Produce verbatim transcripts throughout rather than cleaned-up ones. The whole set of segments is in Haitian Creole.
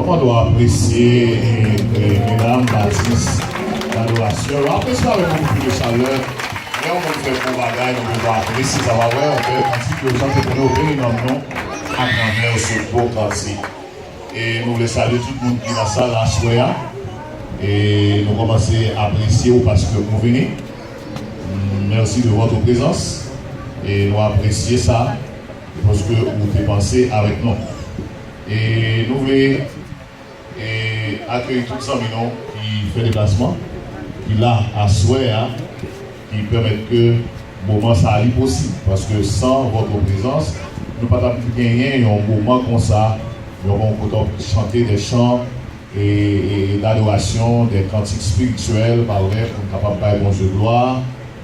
Kòman nou apresye, e, e, medam, atis, adorasyon? Nou apresye avèk yon kout de chalè. Lè yon moun fè bon bagay, nou bezwen apresye sa. W a wè, yon bèl kantik, yo chante pou nou, beni nanm nou, atravè yon sèl bon kantik. E nou vle salye tout moun ki nan sal la aswè a. E nou kòmanse apresye w paske ou vini. Mèsi de vòt prezans. E nou apresye sa, paske ou te panse avèk nou. E nou vle, e, akeyi tout zanmi nou ki fè deplasman, ki la aswè a, ki pèmèt ke moman sa a li posib, paske san vòt prezans, nou pa t ap genyen yon moman konsa, yon moman kote w ap chante de chan e, e, e dadorasyon, de kantik espirityèl, pa vre, pou n kapab bay Bondye glwa,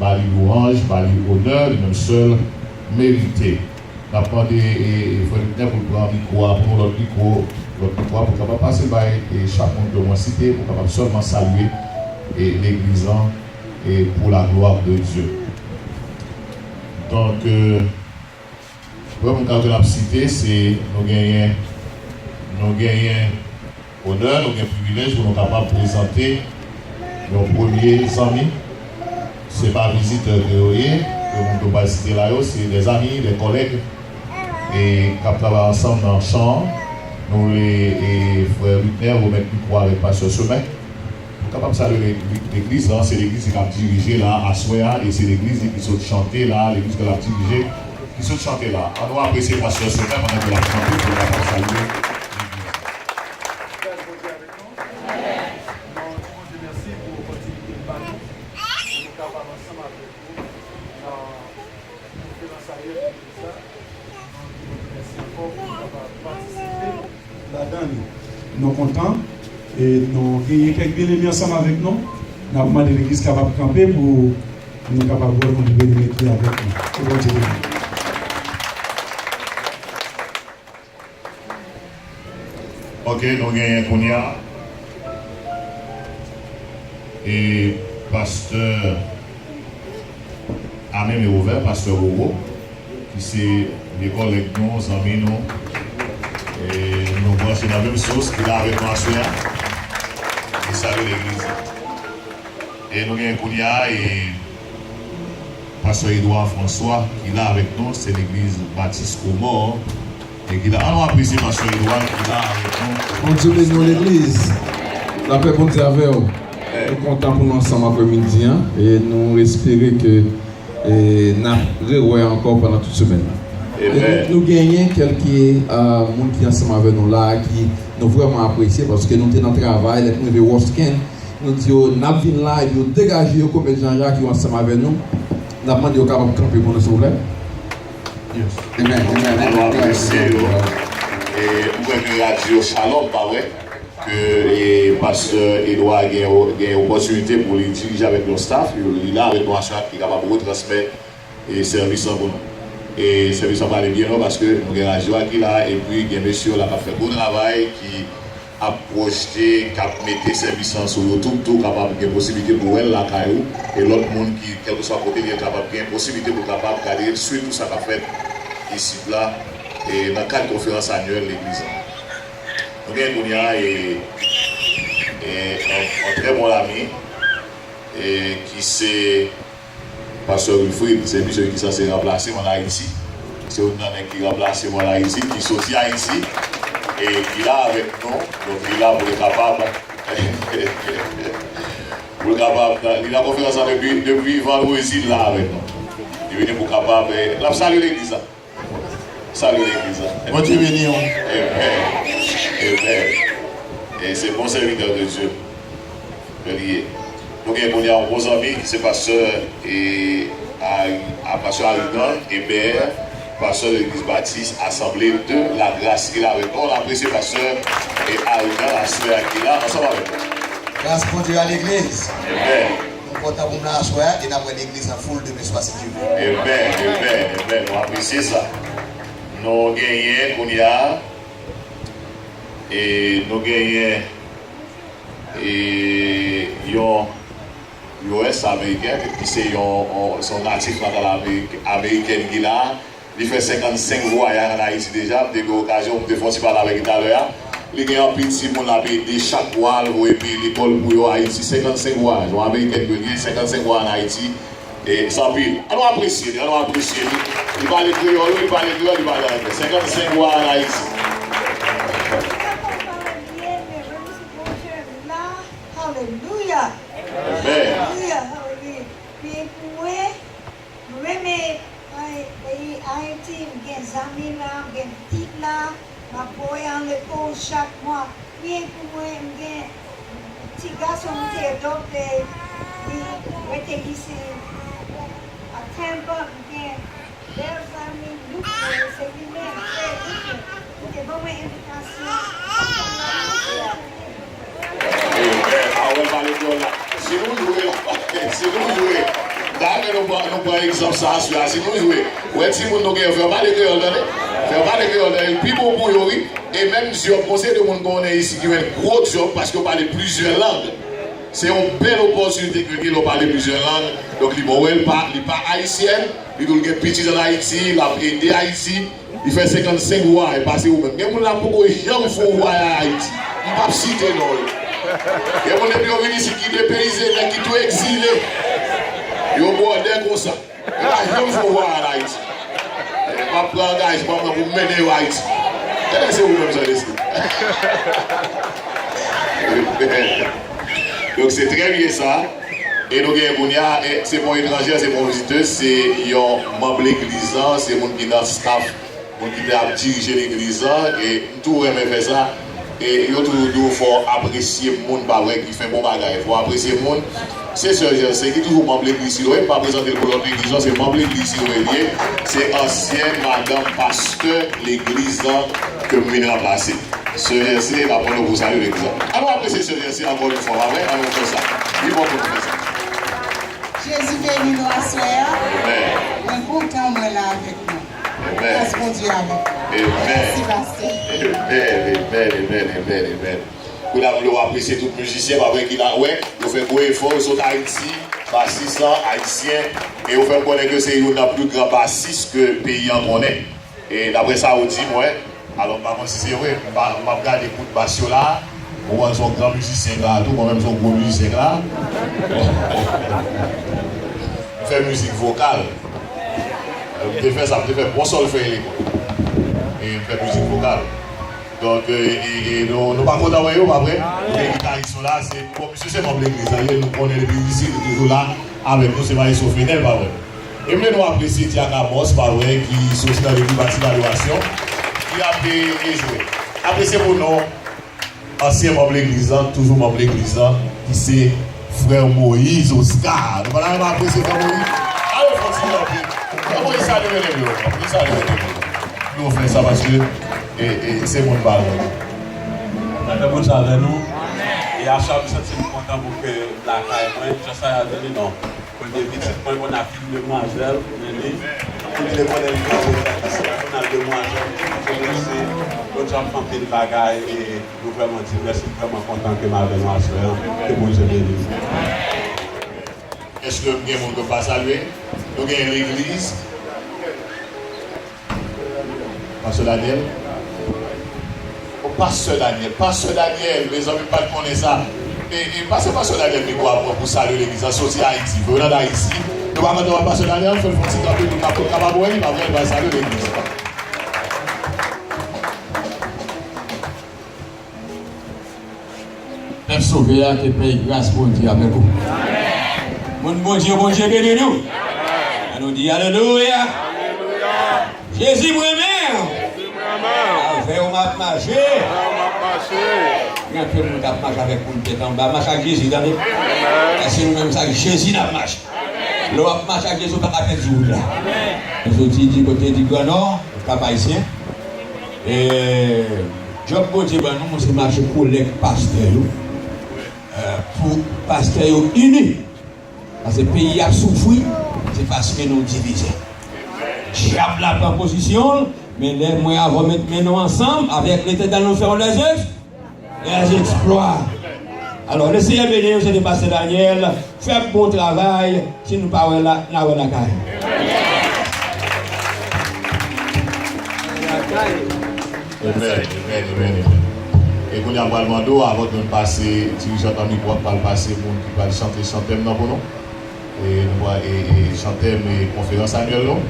ba li lwanj, ba li onè, li menm sèl merite. N ap mande, e, e, frè Luckner pou l pran mikwo a pou nou, lòt mikwo, lòt mikwo a pou l kapab pase l bay, e, chak moun ke mwen site, pou kapab sèlman salye, e, legliz lan, e, pour la gloire de Dieu. Donk, e, premye moun ke n ap site, se nou genyen, nou genyen onè, nou gen privilèj pou nou kapab prezante yon premye zanmi. Se pa vizitè ke yo ye, ke moun yo pral site la yo, se de zanmi, de kòlèg, e k ap travay ansanm nan chan an. Nou vle, e, frè Luckner remèt mikwo avèk pastè Semen pou kapab salye le-, le-, legliz lan. Se legliz li k ap dirije la aswè a, e se legliz li ki sot chante la, legliz ke l ap dirije ki sot chante la. An nou apresye pastè Semen pandan ke l ap chante pou l kapab salye legliz. Bèl Bondye avèk nou. Nou di Bondye mèsi pou opòtinite l ba nou, pou nou kapab ansanm avèk ou nan konferans ayèl legliz la. Nou di Bondye mèsi ankò pou nou kapab patisipe ladan li. Nou kontan e nou genyen kèk byeneme ansanm avèk nou. N ap mande legliz kapab kanpe pou nou kapab wè kòman byeneme ki avèk nou. Ke Bondye beni. Ok, nou genyen kounye a, e, pastè Amen Mérovert, pastè Roro, ki se vye kòlèg nou, zanmi nou, e, nou branche nan menm sous, ki la avèk nou aswè a. Li salye legliz. E nou gen kounye a, e, pastè Edouard François, ki la avèk nou, se legliz Batis Komò, e ki la. An nou apresye pastè Edouard, ki la avèk nou. Bondye beni w, legliz. Lapè Bondye avè w. Nou kontan pou nou ansanm aprèmidi an, e nou espere ke, e, n ap rewè ankò pandan tout semèn nan. E nou, nou genyen kèlke, a, moun ki ansanm avè nou la, ki nou vrèman apresye, paske nou te nan travay, lè nou rive Wòskenn, nou di yo, n ap vin la, epi yo degaje yo, komèt Jan Jak yo ansanm avè nou. N ap mande yo kapab kanpe pou nou, silvouplè. Amen, amen. An nou apresye yo. E m kwè ke radyo Shalom, pa vre, ke, e, pastè Edouard gen, gen opòtinite pou li dirije avèk yon staff, li la avèk nou aswè a, ki kapab retransmèt e sèvis lan pou nou. E sèvis la prale byen lwen paske nou gen radyo a ki la, epi gen mesye yo la k ap fè gwo travay, ki ap pwojte, k ap mete sèvis lan sou YouTube tou, kapab gen posiblite pou wè l lakay ou, e lòt moun ki, kèlkeswa kote l ye, kapab gen posiblite pou kapab gade l, swiv tou sa k ap fèt isit la, e nan kad konferans anyèl legliz la. Nou gen kounye a, e, e, yon, yon trè bon ami, e, ki se Pastè Wilfrid, se misye ki sanse ranplase m ann Ayiti. Se youn nan nèg ki ranplase m ann Ayiti, ki soti Ayiti, e ki la avèk nou. Donk, li la pou l kapab, pou l kapab, li nan konferans lan depi, depi vandredi, li la avèk nou. Li vini pou kapab, e, l ap salye legliz la. Salye legliz la. Bondye beni w. Amen. Amen. E se bon sèvitè de Dye ke li ye. Nou gen kounye a yon bon zanmi ki se pastè, e, a, a pastè Arigan Eber, pastè legliz batis Asanble de la Gras ki la avèk nou. Nou apresye pastè, e, Arigan aswè a ki la ansanm avèk nou. Gras Bondye a legliz. Amen. Nou kontan pou m la aswè a e n ap wè legliz an foul demen swa si Dye vle. Amen, amen, amen. Nou apresye sa. Nou genyen kounye a, e nou genyen, e, yon U S ameriken ki se yon, yon, se yon natif natal amerik-, amerikèn ki la. Li fè senkannsenk vwayaj ann Ayiti deja. M te gen okazyon pou m te fè yon ti pale avèk li talè a. Li gen anpil timoun l ap ede chak mwa, l voye peye lekòl pou yo Ayiti. Senkannsenk vwayaj. Yon amerikèn ke l ye, senkannsenk vwayaj ann Ayiti. E, se anpil. Ann nou apresye li, ann nou apresye li. Li pale kreyòl, wi, li pale kreyòl, li pale anglè. Senkannsenk vwayaj ann Ayiti. Akonpanye, men rekonèt Bondye la. Alelouya. Amen. Alelouya, alelouya. Men pou mwen, mwen renmen, ay, peyi Ayiti, m gen zanmi la, m gen pitit la, m ap voye ann lekòl chak mwa. Men pou mwen, m gen ti gason m te adopte, li rete isit a Tampa, m gen bèl zanmi Luke, se li menm, frè Luke, ki te ban mwen envitasyon. Amen. A, wè, pale kreyòl la. Si nou jwe, si nou jwe. Dayè, nou pran, nou pran egzanp sa aswè a. Si nou jwe, wè timoun nou gen yo, fè yo pale kreyòl, tande. Fè yo pale kreyòl, tande. L pi bon pou yo, wi. E menm djòb, gon seri de moun konnen isi ki jwenn gwo djòb paske yo pale plizyè lang. Se yon bèl opòtinite ke l gen lè w pale plizyè lang. Donk, li bon, wè, l pa, li pa ayisyèn, li tou l gen pitit ann Ayiti, l ap ede Ayiti, li fè senkannsenk vwayaj, pase ou menm. Gen moun la poko janm fè yon vwayaj Ayiti. M p ap site non yo. Gen moun depi yo vin isit ki depeyize, nèg ki tou egzile. Yo bwòdè konsa. Yo pa janm fè yon vwayaj ann Ayiti. M ap pran angajman mwen pou m mennen yo Ayiti. Tande se ou menm, Jan Lesli. Donk, se trè byen sa. E nou genyen kounye a, e se pa yon etranjè, se pa yon vizitè, se yon manm legliz lan, se moun ki nan staff, moun ki te ap dirije legliz lan, e m tou renmen fè sa. E yo toujou di w fò w apresye moun, pa vre, ki fè bon bagay. Fò w apresye moun. Se sè Jèlse ki toujou manm legliz Siloe. M pa prezante l pou lòt legliz, non, se manm legliz Siloe li ye. Se ansyen madanm pastè legliz lan ke m vin ranplase. Sè Jèlse, n ap mande w pou w salye legliz lan. Ann nou apresye sè Jèlse ankò yon fwa, pa vre? Ann nou fè sa. Li bon pou nou fè sa. Jezi beni nou aswè a. Amen. Mwen kontan mwen la avèk nou. Amen. Gras Bondye avèk nou. Amen. Mèsi, pastè. Amen, amen, amen, amen, amen. Kounye a, m vle w apresye tout mizisyen, pa vre, ki la, wè, yo fè gwo efò, yo sot Ayiti, basis lan, ayisyen, e yo fè m konnen ke se youn nan pli gran basis ke peyi an konnen. E daprè sa yo di mwen, alò m pa konn si se vre, m pa, m ap gade kout bas yo la, ou wè se yon gran mizisyen k la tou, mwen menm se yon gwo mizisyen k la. M fè mizik vokal. M te fè sa, m te fè bon sòlfèj lekòl. E m fè mizik vokal. Donk, e, e, e nou, nou pa kontan wè yo, pa vre? Nou gen gitaris yo la, se, bon, misye se manm legliz la, nou konnen depi isit, li toujou la avèk nou, se Maestro Fenel, pa vre? E m vle nou apresye Dyak Amos, pa vre, ki soti nan legliz Bati Ladorasyon, ki ap, e, e jwe. Apresye pou nou. Ansyen manm legliz lan, toujou manm legliz lan, ki se frè Moïse Oscar. Nou pa ta renmen apresye frè Moïse? Ale fò ti kanpe. Frè Moïse, salye mennen m yo. Li salye mennen m yo. Nou fè sa paske, e, e, se moun pa lwen. Mwen fè moun sa avè nou. E a sa, m santi m kontan pou ke lakay mwen, jan sa y a di li non. Premye pitit mwen, mwen ap fin demwazèl, men li. Telefòn nan, li pran pou l fè isi, jounal de mwa, jan, se mèsi. Lòt jan ap fè anpil bagay, e nou vrèman di mèsi, m vrèman kontan ke m avè nou aswè a. Ke Bondye beni nou. Èske m gen moun ke m pa salye? Nou gen legliz. Pastè Daniel. O, Pastè Daniel, Pastè Daniel, mezanmi, m pa t konnen sa. E, e pase Pastè Daniel mikwo a pou, pou salye legliz la, soti Ayiti, vin nan Ayiti. Nou pa kontan wè Pastè Daniel, fè l fè yon ti kanpe pou l ka, pou l kapab wè li, pa vre, l pral salye legliz la. Pèp sove a, ke pè e gras Bondye avèk ou. Moun Bondye, Bondye beni nou. An nou di alelouya. Jezi m renmen w. Avè w m ap mache. Gen anpil moun k ap mache avèk moun tèt anba. Mache ak Jezi, tande. Paske nou menm se ak Jezi n ap mache. Lè w ap mache ak Jezi, ou pa ka pèdi wout la. Nou soti di kote di Gran Nò, Kap Ayisyen. E djòb Bondye ban nou, se mache kolèk pastè yo. E, pou pastè yo ini. Paske peyi ap soufri, se paske nou divize. Dyab la pran pozisyon l, men lè mwen avè w met men nou ansanm, avèk Letènèl nou fè yon lèzèks, lèzèksplwa. Alò, Lesenyè beni w, se te Pastè Daniel, fè bon travay, si nou pa wè la, n a wè lakay. Amen, amen, amen, amen. E kounye a, m pral mande w, avan ke m pase dirijan nan mikwo a, m pral pase moun ki pral chante chantè m nan pou nou. E nou pral, e, e chantè m e konferans anyèl nou.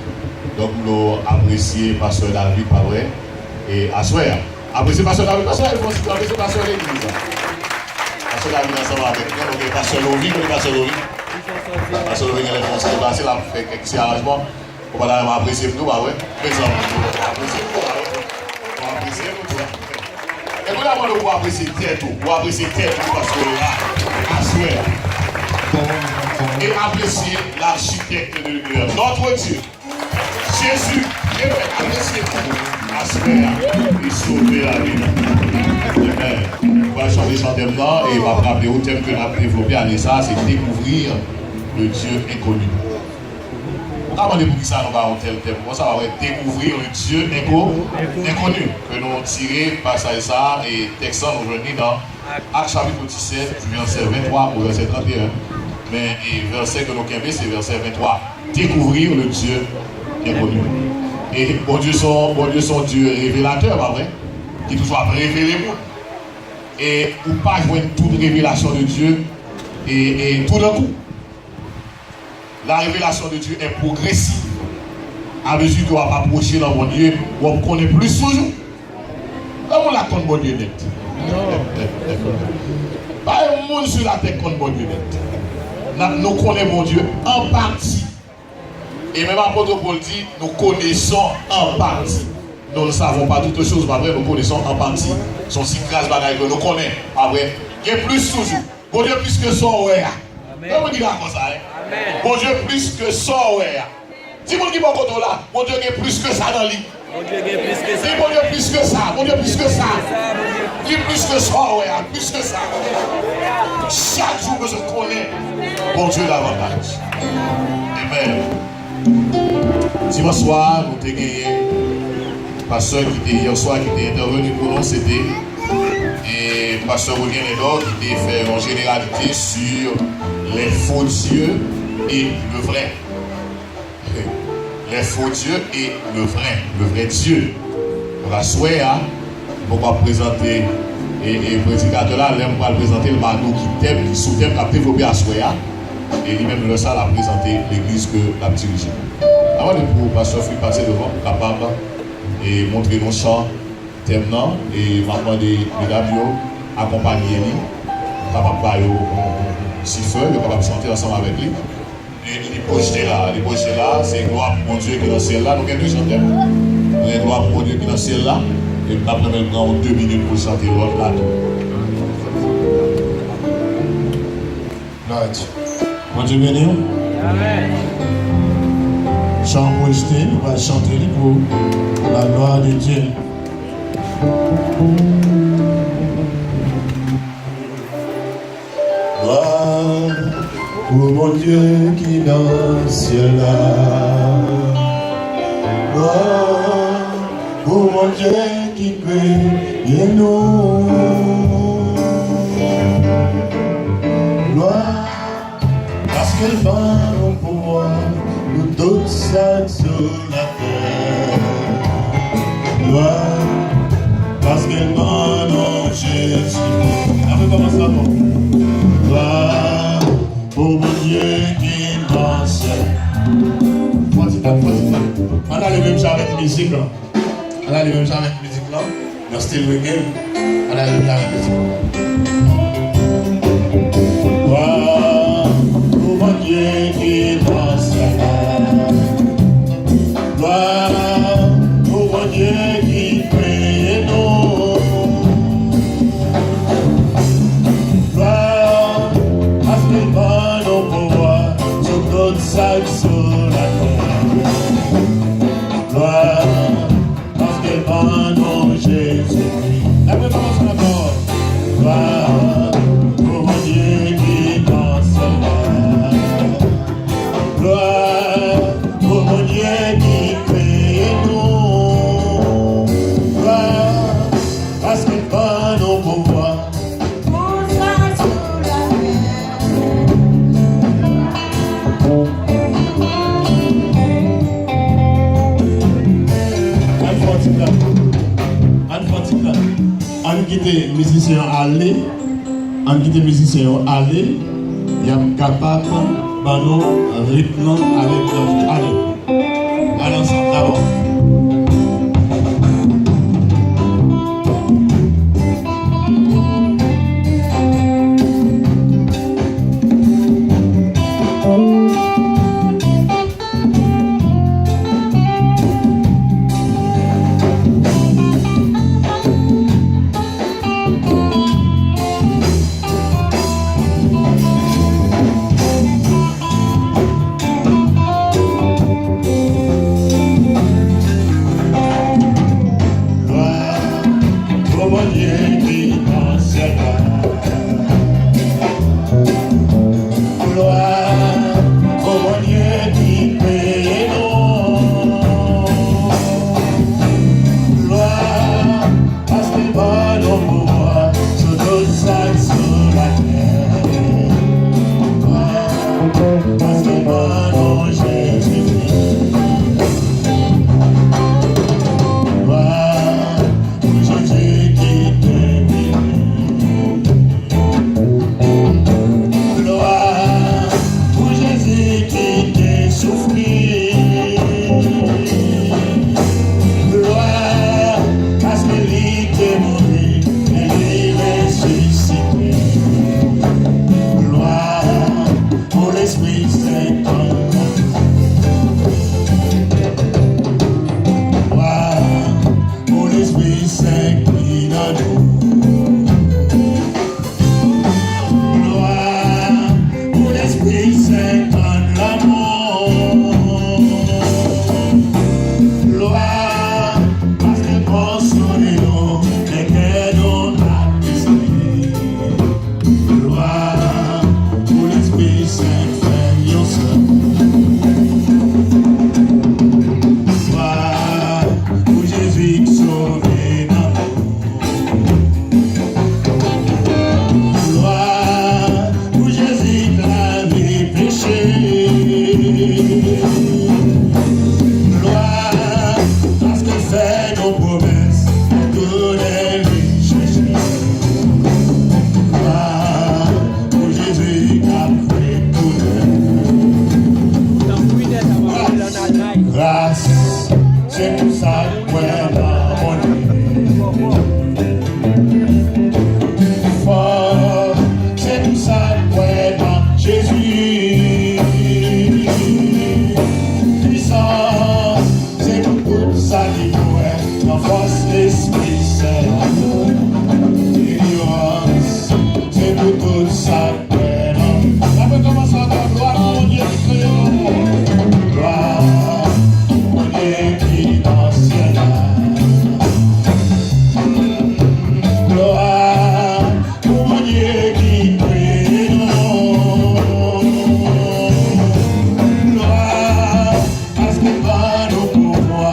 Donk, nou apresye Pastè David, pa vre? E aswè a. Apresye Pastè David, Pastè David, fè yon ti apresye Pastè legliz la. Pastè David ansanm avèk nou, nou gen Pastè Lovi, kote Pastè Lovi? Pastè Lovi gen lè fè yon ti deplase, l ap fè kèk ti aranjman. Ou pa ta renmen apresye m tou, pa vre? Mezanmi, apresye m tou, pa vre? Ou apresye m tou. E kounye a, mwen, ou apresye tèt ou, ou apresye tèt ou, paske w la, aswè a. E apresye l'architecte de l'univers, notre Dieu, Jésus, e apresye tou, aswè a, li sove lavi nou. Amen. Nou va chante chantè m nan, e m ap raple ou, tèm ke n ap devlope ane sa a, se Découvrir le Dieu inconnu. Ou ka mande poukisa nou ba yon tèl tèm konsa, pa vre? Découvrir le Dieu inco-, inconnu. Ke nou tire pasaj sa a, e tèks lan nou jwenn li nan Ak chapit disèt, vèsè venntwa o vèsè tranteyen. Men, e vèsè ke nou kenbe, se vèsè venntwa. Découvrir le Dieu inconnu. E Bondye se yon, Bondye se yon Dye revelatè, pa vre? Ki toujou ap revele moun. E ou pa jwenn tout revelasyon de Dye e, e toudankou. La révélation de Dieu est progressive. A mezi ke w ap apwoche nan Bondye, w ap konnen plis toujou. Lè moun la konn Bondye nèt. Pa gen moun sou latè k konn Bondye nèt. N ap, nou konnen Bondye an pati. E menm apot Pòl di, nous connaissons en partie. Nous ne savons pas toutes choses, pa vre, nous connaissons en partie. Se yon ti kras bagay ke nou konnen, pa vre? Gen plis toujou. Bondye plis ke sa w wè a. Amen. Lè mwen di dakò sa, wi. Amen. Bondye plis ke sa w wè a. Di moun ki bò kote w la, Bondye gen plis ke sa nan li. Bondye gen plis ke sa. Di Bondye plis ke sa, Bondye plis ke sa. Li plis ke sa w wè a, plis ke sa. Chak jou bezwen konnen Bondye davantaj. Amen. Dimanch swa, nou te genyen pastè ki te, yè swa, ki te entèveni pou nou, se te, e, pastè William Edor ki te fè yon jeneralite sur les faux dieux et le vrai. Les faux dieux et le vrai, le vrai Dieu. Donk, aswè a, m poko ap prezante, e, e, predikatè la, lè m pral prezante l, m a di w ki tèm, ki soutèm k ap devlope aswè a. E li menm, lè sa, l ap prezante legliz ke l ap dirije. Anvan de pou pastè Philippe pase devan, pou kapab, e, montre nou chan tèm nan, e m ap mande medam yo akonpanye li, kapab ba yo yon, yon, yon ti fè, yo kapab chante ansanm avèk li. E li pwojte la, li pwojte la, se glwa pou Bondye ki nan syèl la. Nou gen de chantè. Nou gen glwa pou Bondye ki nan syèl la. E m t ap renmen l pran yon de minit pou l chante lòt la tou. Glwa a Dye. Bondye beni w. Amen. Chan pwojte, nou va chante li pou la gloire de Dieu. Glwa pou Bondye ki nan syèl la. Glwa pou Bondye ki kreye nou. Glwa, paske l ban nou pouvwa pou tout sa k sou latè. Glwa, paske l ban nou Jezi. N ap rekòmanse ankò. Glwa pou Bondye ki nan syèl. Fò ti tan, fò ti tan. Ann ale menm jan avèk mizik lan. Ann ale menm jan avèk mizik lan. Nan stil reggae. Ann ale menm jan avèk mizik lan. Glwa pou Bondye ki nan syèl la. Glwa pou Bondye ki kreye nou. Glwa, paske l ban nou pouvwa sou tout sa k sou latè. Glwa, paske l ban nou Jezikri. N ap rekòmanse ankò. Glwa pou Bondye ki nan syèl la. Glwa pou Bondye ki kreye nou. Glwa, paske l ban nou pouvwa. Pou sa sou latè. Ann fè yon ti tan. Ann fè yon ti tan. Ann kite mizisyen an ale. Ann kite mizisyen yo ale, y ap kapab ban nou ritm nan avèk lòt. Ale, ale ansanm dabò. Glwa pou Bondye ki nan syèl la. Glwa pou Bondye ki kreye nou. Glwa, paske l ban nou pouvwa sou tout sa k sou latè. Glwa, paske l ban nou Jezikri. Glwa, pou Jezi ki te vini. Glwa pou Jezi ki te soufri. Glwa paske li te mouri e li resisite. Glwa pou Lespri Sen k ann nou. Glwa pou Lespri Sen ki nan nou. Glwa pou Lespri Sen k ann lanmou. Glwa paske l konstwi nou, lè kè nou ap espere. Glwa pou Lespri Sen k fè n yon sèl. Glwa pou Jezi k sove nanm nou. Glwa pou Jezi k lave peche. Glwa paske l fè nou pwomès pou tounen vin chèche. Glwa pou Jezi k ap retounen. Gras, se pou sa k kwè nan Bondye. Fò, se pou sa k kwè nan Jezi. Pwisans, se pou tout sa ki kwè nan fòs Lespri Sen an. Delivrans, se pou tout sa k kwè nan. N ap rekòmanse ankò. Glwa pou Bondye ki kreye nou. Glwa pou Bondye ki nan syèl la. Glwa pou Bondye ki kreye nou. Glwa paske l ban nou pouvwa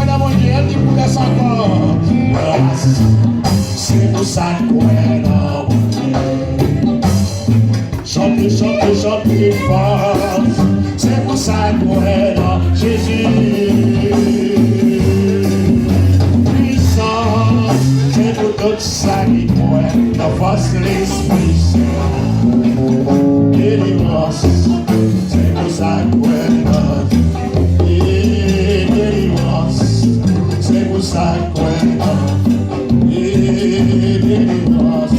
Nan Bondye, èl di pou kè sa ankò. Gras, se pou sa k kwè nan Bondye. Chante, chante, chante fò. Se pou sa k kwè nan Jezi. Pwisans, se pou tout sa ki kwè nan fòs Lespri Sen. Delivrans, se pou sa k kwè nan Jezi. Delivrans, se pou sa k kwè nan Jezi. Delivrans,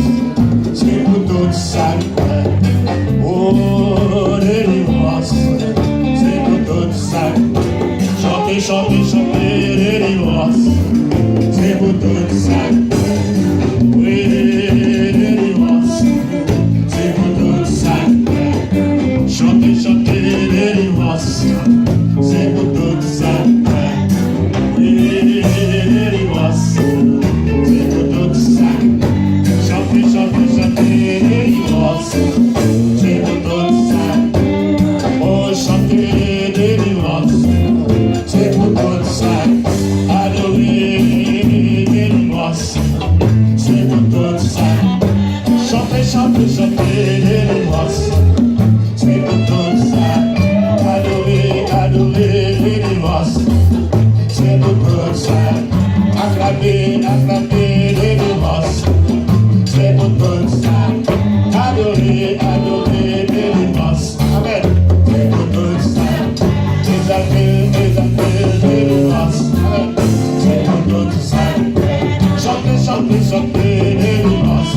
se pou tout sa k kwè. O, delivrans, se pou tout sa k kwè. Chante, chante, chante, delivrans, se pou tout sa k kwè. Wi, delivrans, se pou tout sa k kwè. Chante, chante, delivrans, se pou tout sa k kwè. Wi, delivrans, se pou tout sa k kwè. Chante, chante, chante, delivrans, se pou tout sa k kwè. O, chante, delivrans, se pou tout sa k kwè. Adore, delivrans, se pou tout sa k kwè. Chante, chante, chante, delivrans, se pou tout sa k kwè. Adore, adore, delivrans, se pou tout sa k kwè. Aklame, aklame, delivrans, se pou tout sa k kwè. Adore, adore, delivrans, amèn, se pou tout sa k kwè. Egzalte, egzalte, delivrans, amèn, se pou tout sa k kwè. Chante, chante, chante, delivrans,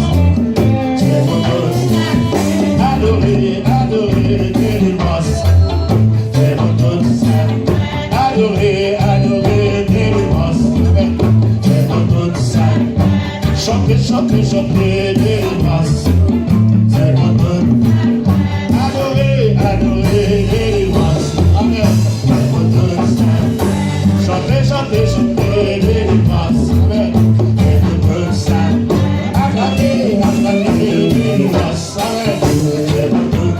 se pou tout sa k kwè. Adore, adore, delivrans, se pou tout sa k kwè. Adore, adore, delivrans, amèn, se pou tout sa k kwè. Chante, chante, chante, delivrans, se pou tout. Adore, adore, delivrans, amèn, se pou tout sa k kwè. Chante, chante, chante, delivrans, amèn, se pou tout sa k kwè. Aklame, aklame, delivrans, amèn, se pou tout.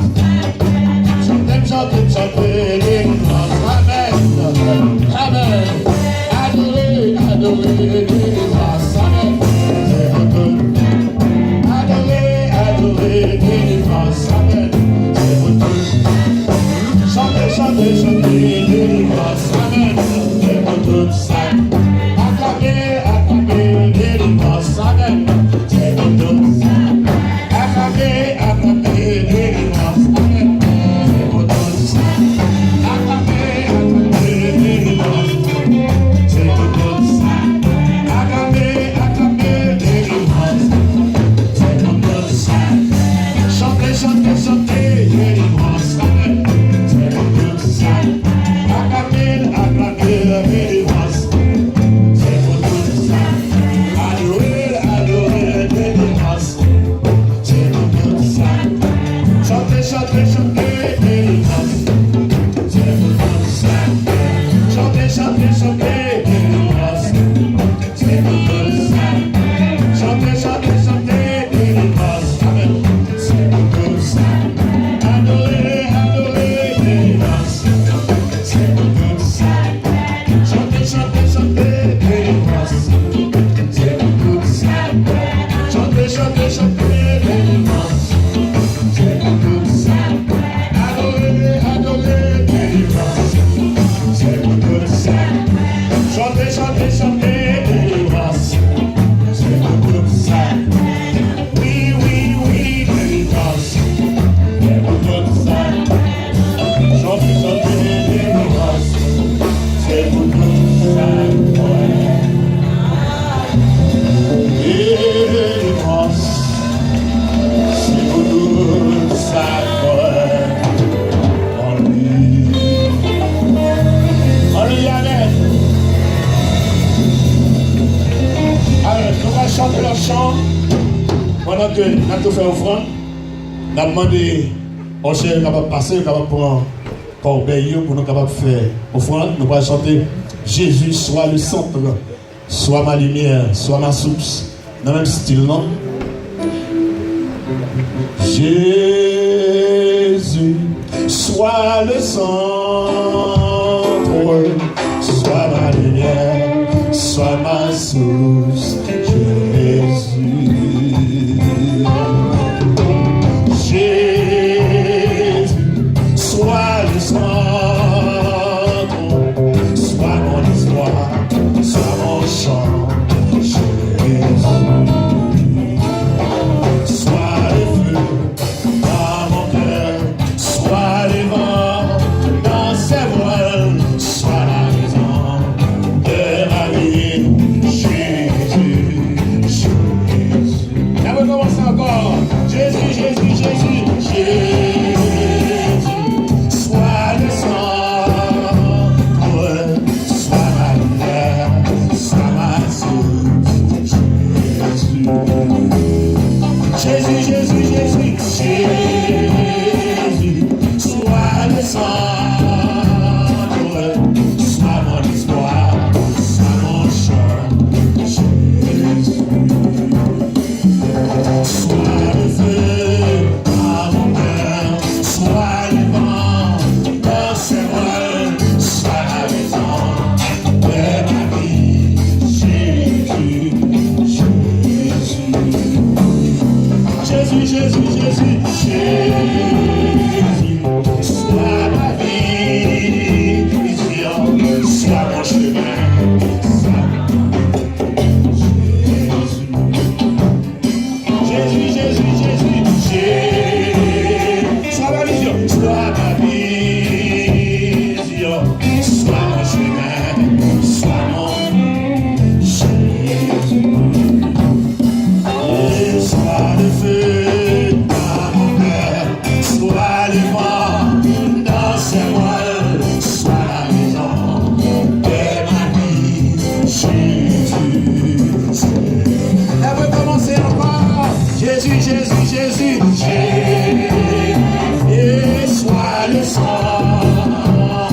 Chante, chante, chante, delivrans, amèn, amèn. Adore, adore, delivrans, amèn, se pou tout. Adore, adore, delivrans, amèn, se pou tout. Chante, chante, chante, delivrans, amèn, se pou tout sa. Aklame, aklame, delivrans, amèn, se pou tout sa. Aklame, aklame, delivrans, amèn, se pou tout sa. Aklame, aklame, delivrans, se pou tout sa. Aklame, aklame, delivrans, se pou tout sa. Chante, chante, chante, delivrans, amèn, se pou tout sa. Aklame, aklame, delivrans, se pou tout sa. Adore, adore, delivrans, se pou tout sa. Chante, chante, chante, delivrans, se pou tout sa. Chante, chante, chante, delivrans, se pou tout sa. Chante, chante, chante, delivrans, amèn, se pou tout sa. Adore, adore, delivrans, se pou tout sa. Chante, chante, chante, delivrans, se pou tout sa. Chante, chante, chante, delivrans, se pou tout sa. Adore, adore, delivrans, se pou tout sa. Chante, chante, chante, delivrans, se pou tout sa. Wi, wi, wi, delivrans, se pou tout sa. Chante, chante, delivrans, se pou tout sa. Delivrans, se pou tout sa k kwè an li. Alelouya, amèn. Alò, nou va chante yon chan pandan ke n ap tou fè ofrann. N ap mande òchè yo kapab pase, yo kapab pran kòbèy yo pou nou kapab fè ofrann. Nou pral chante Jésus, sois le centre. Sois ma lumière, sois ma source. Nan menm stil lan. Jésus, sois le centre, sois ma lumière. Jésus, Jésus, sois le centre, sois mon espoir, sois mon chant, Jésus, sois le feu dans mon cœur, sois le vent dans ses voiles, sois la raison de ma vie, Jésus, Jésus. N ap rekòmanse ankò. Jésus, Jésus, Jésus, Jésus, sois le centre, sois ma lumière, sois ma source, Jésus. Jésus, Jésus, Jésus, Jésus, sois le centre, sois mon espoir, sois mon chant, Jésus. Sois le feu dans mon cœur, sois le vent dans ses voiles, sois la raison de ma vie, Jésus, Jésus. Jésus, Jésus, Jésus, Jésus, sois ma vision, sois mon chemin, sois Jésus, Jésus, Jésus, Jésus, sois ma vision, sois ma vision, sois mon chemin, sois mon Jésus. Et sois le feu dans mon cœur, sois le vent dans ses voiles, sois la raison de ma vie, Jésus. N ap rekòmanse ankò. Jésus, Jésus, Jésus, Jésus, et sois le centre,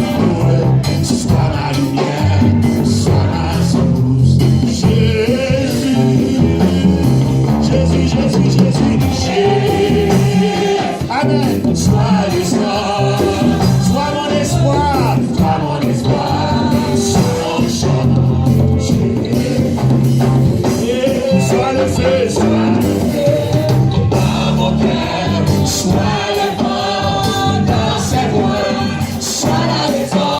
sois ma lumière, sois ma source, Jésus. Jésus, Jésus, Jésus, Jésus. Amen. Sois le centre, sois mon espoir, sois mon espoir, sois mon chant, Jésus. Sois le feu, sois